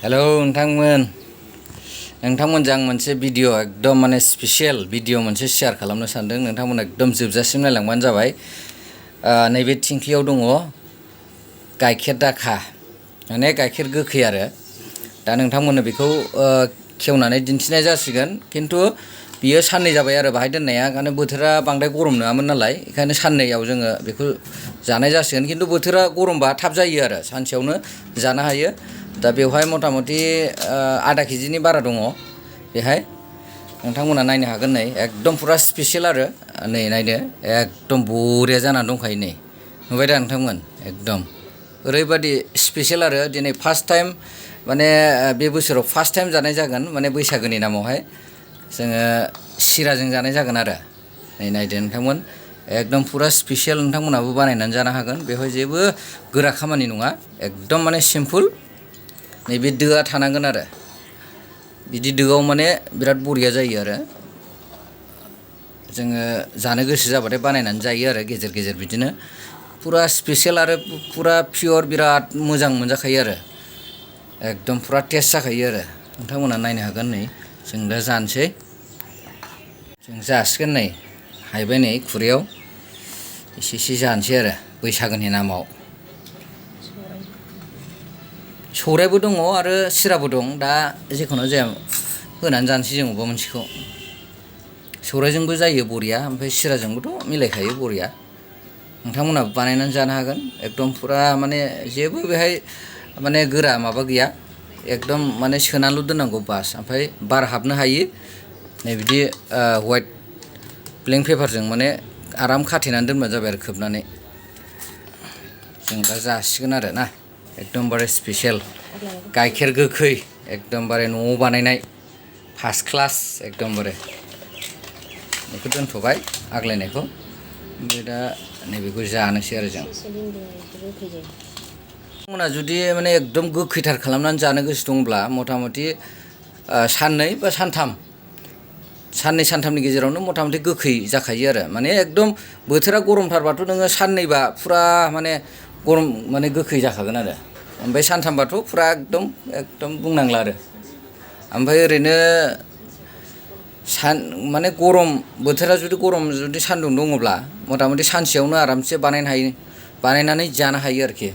Hello नोंथांमोनजों मोनसे video एकदम माने स्पेशल भिडिअ मोनसे शेयार खालामनो सानदों। नोंथांमोना एकदम जोबजासिम नायलांबानो जाबाय। नैबे थिंख्लियाव दङ गाइखेर दाखा माने गाइखेर गोखै आरो दा नोंथांमोननो बेखौ खेवनानै दिन्थिनाय जासिगोन। खिन्थु बियो साननै जाबाय आरो बाहाय दोननाया, माने बोथोरा बांद्राय गरम नङामोन नालाय, बेखायनो साननैयाव जोङो बेखौ जानाय जासिगोन। खिन्थु बोथोरा गरमबा थाब जायो आरो सानसेयावनो जानो हायो। दा बेवहाय मथा मथि आधा केजिनि बारा दङ। बेहाय नोंथांमोना नायनो हागोन। नै एकदम फुरा स्पेशल आरो नै नायदो एकदम बरिया जानानै दंखायो। नै नुबाय दा नोंथांमोन, एकदम ओरैबादि स्पेशल आरो दिनै फार्स्ट टाइम माने बे बोसोराव फार्स्ट टाइम जानाय जागोन। माने बैसागोनि नामावहाय जोङो सिराजों जानाय जागोन आरो नै नायदो नोंथांमोन, एकदम फुरा स्पेशल। नोंथांमोनाबो बानायनानै जानो हागोन। बेवहाय जेबो गोरा खामानि नङा, एकदम माने सिम्पोल। नैबे दोआ थानांगोन आरो बिदि दोआव माने बिराद बरिया जायो आरो जोङो जानो गोसो जाबाथाय बानायनानै जायो आरो गेजेर गेजेर बिदिनो फुरा स्पेशल आरो फुरा पियर, बिराद मोजां मोनजाखायो आरो एकदम फुरा टेस्ट जाखायो आरो नोंथांमोना नायनो हागोन। नै जों दा जानोसै, जों जासिगोन। नै हायबाय, नै खुरैयाव एसे एसे जानोसै आरो बैसागोनि नामाव। सौरायबो दङ आरो सिराबो दं। दा जेखुनु जाया होनानै जानोसै जों अबेबा मोनसेखौ। सौरायजोंबो जायो बरिया, ओमफ्राय सिराजोंबोथ' मिलायखायो बरिया। नोंथांमोनाबो बानायनानै जानो हागोन। एकदम फुरा माने जेबो बेहाय माने गोरा माबा गैया, एकदम माने सोनानैल' दोननांगौ बास। ओमफ्राय बार हाबनो हायि नै बिदि वाइट ब्लेंक पेपारजों माने आराम खाथेनानै दोनबानो जाबाय आरो खोबनानै। जों दा जासिगोन आरो ना, एकदमबारे स्पेशल गाइखेर गोखै, एकदमबारे न'आव बानायनाय फार्स्ट क्लास एकदमबारे। बेखौ दोनथ'बाय आग्लायनायखौ, ओमफ्राय दा नैबेखौ जानोसै आरो जों। नोंथांमोना जुदि माने एकदम गोखैथार खालामनानै जानो गोसो दंब्ला मथा मथि साननै बा साननै सानथामनि गेजेरावनो मथा मथि गोखै जाखायो आरो माने एकदम बोथोरा गरमथारबाथ' नोङो साननैबा फुरा माने गरम माने गोखै जाखागोन आरो ओमफ्राय सानथामबाथ' फुरा एकदम बुंनांला आरो। ओमफ्राय ओरैनो माने गरम बोथोरा जुदि सान्दुं दङब्ला मथा मथि सानसेयावनो आरामसे बानायनानै जानो हायो आरोखि,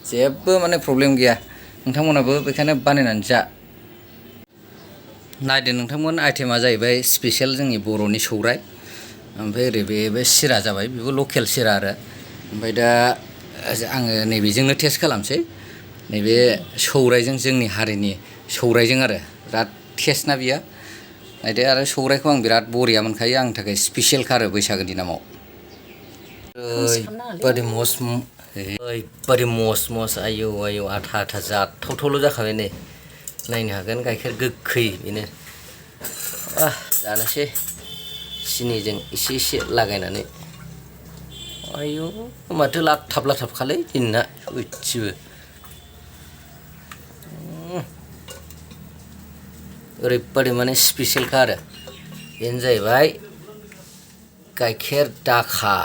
जेबो माने प्रब्लेम गैया। नोंथांमोनाबो बेखायनो बानायनानै जा। नायदो नोंथांमोन, आइटेमा जाहैबाय स्पेशल जोंनि बर'नि सौराय, ओमफ्राय ओरै बे सिरा जाबाय, बेबो लकेल सिरा आरो। ओमफ्राय दा आङो नैबेजोंनो टेस्ट खालामसै, नैबे सौरायजों, जोंनि हारिनि सौरायजों आरो बिराद टेस्ट ना बियो। नायदो, आरो सौरायखौ आं बिराद बरिया मोनखायो, आंनि थाखाय स्पेशलखा आरो बैसागोनि नामाव। ओरैबादि मस आयौ आथा आथा जाथावथावल' जाखाबाय। नै नायनो हागोन, गाइखेर गोखै बेनो। जानोसै सिनिजों एसे लागायनानै। आयौ माथो लाथाबखालै दिनैना सयथिबो। ओरैबादि माने स्पेशलखा आरो बेनो जाहैबाय गाइखेर दाखा।